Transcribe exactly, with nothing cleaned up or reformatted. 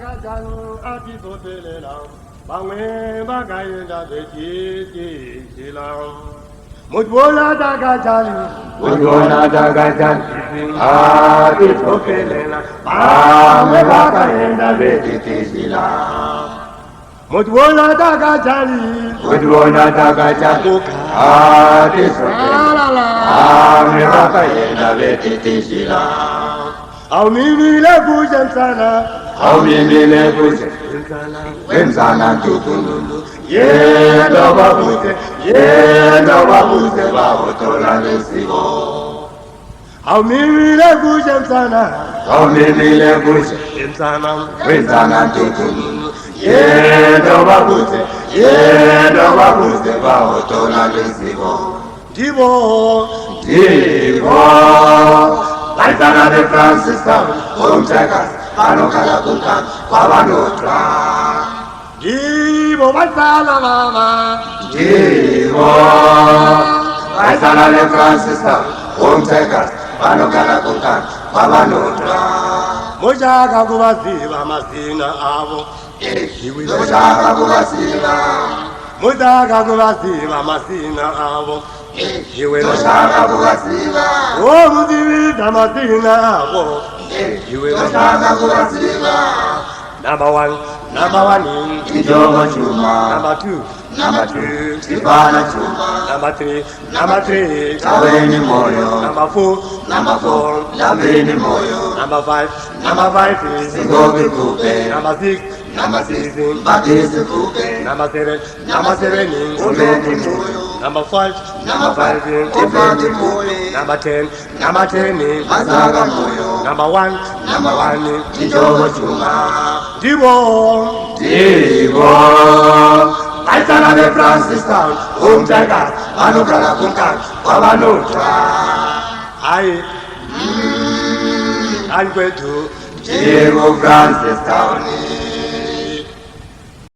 Kajani atizopelela, bamwe bakayenda beti tizila. Mutibona takajali, mutibona takajali, atizopelela, bamwe bakayenda beti tizila. Mutibona takajali, mutibona takajali, atizopelela, bamwe bakayenda beti tizila. Aumimile kuzhe nsana, aumimile kuzhe nsana, wenzana ntukununu. Yenda ubabudze, yenda ubabudze, bahotola luzibo. Aumimile kuzhe nsana, aumimile kuzhe nsana, wenzana ntukununu. Yenda ubabudze, yenda ubabudze, bahotola luzibo. Ndibo, ndibo, baisana be Francistown, Home Tigers, banokala kunkana kwabanotwa. Ndibo, baisana baba. Ndibo, baisana be Francistown, Home Tigers, banokala kunkana kwabanotwa. Mojaka kubaziba mazina abo. Eh, iwe mojaka kubaziba. Mojaka kubaziba mazina abo. Iwe toshaka kubaziba. Womuzibidza mazina abo. Iwe toshaka kubaziba. Number one, number one, Ijoba Chuma. Number two, number two, Tifana Chuma. Number three, number three, Taweni Moyo. Number four, number four, Laveni Moyo. Number five, number five, Singobi Kupe. Number six, number six, Mbadisi Kupe. Number seven, number seven, Umedi Moyo. Number five, number five, Umedi Moyo. Number ten, number ten, Mazaka Moyo. Number one, number one, Ijoba Chuma. Ndibo, ndibo, baisana be Francistown, Home Tigers, banokala kunkana kwabanotwa. Aye, mm, ankwetu, ndibo Francistown.